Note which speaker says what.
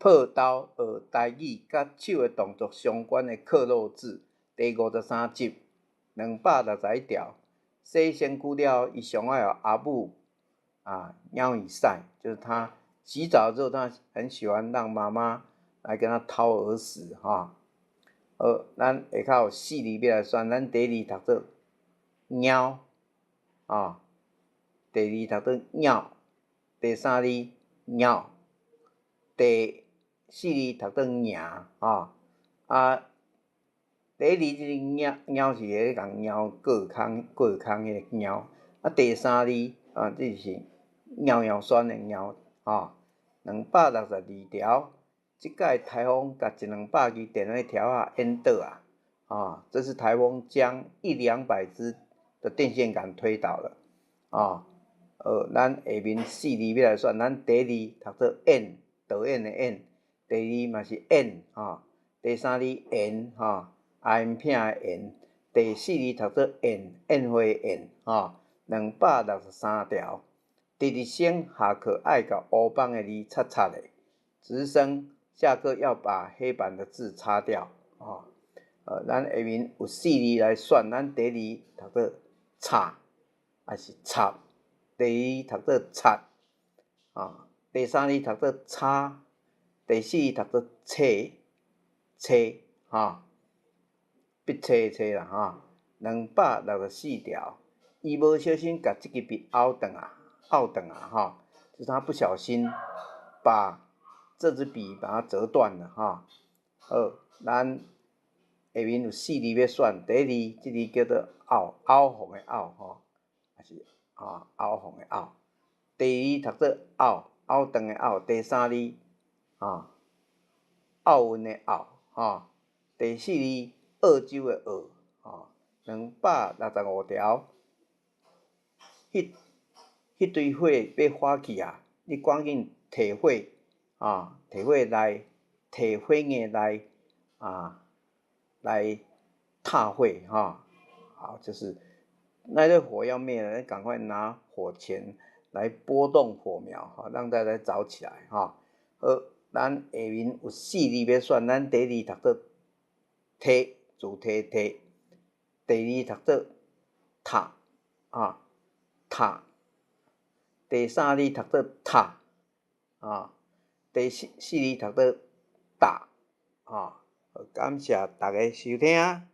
Speaker 1: 破豆學台語佮手的動作相關的克漏字，第53集，261條。洗身軀了，伊上愛予阿母啊貓耳屎，就是他洗澡之後，他很喜歡讓媽媽來給他掏耳屎哈。好，咱下跤有四字欲來選，咱第一字讀做貓啊，第二讀做鳥，第三字尿，第四字讀做贏吼。啊，第一字這个貓貓是彼個共貓過空過空彼个貓，啊，第三字啊，這是尿尿酸的尿吼。262條，這擺颱風共一兩百支電火柱仔淹倒啊！啊，這次颱風將一兩百支的電線桿推倒了啊。咱下面四字欲來選，咱第一字讀做演，導演的演，第二嘛是演吼，第三字緣吼，阿音片的緣，第四字讀做宴，宴會的宴吼。263條，直直生下課愛共烏板的字擦擦的，直升下課要把黑板的字擦掉啊。咱下面有四字來選，咱第一字讀做插，抑是插？第二讀做擦，啊，第三字讀做叉，第四字讀做冊冊，吼，筆冊冊啦，吼。264條，伊無小心共這支筆拗斷啊，拗斷啊，吼，就是他不小心把這支筆把它折斷了，吼。好，咱下面有四字欲選，第一字，這字叫做拗，拗風的拗，吼，抑是啊拗風的拗。第二讀做拗，拗斷的拗。第三字啊，奧運的奧，吼。第四字澳洲的澳，吼。265條，彼堆火欲發起啊！你趕緊提火啊，提火來，提火鈪來啊，來撻火哈。好，就是那個火要滅了，你趕快拿火鉗來撥動火苗，哈，讓大家著起來，哈。好，咱下面有四字欲選，咱第一字讀做提，字提提；第二讀做塔，啊，塔；第三字讀做塔，啊，第四字讀做打，啊。感謝大家收聽。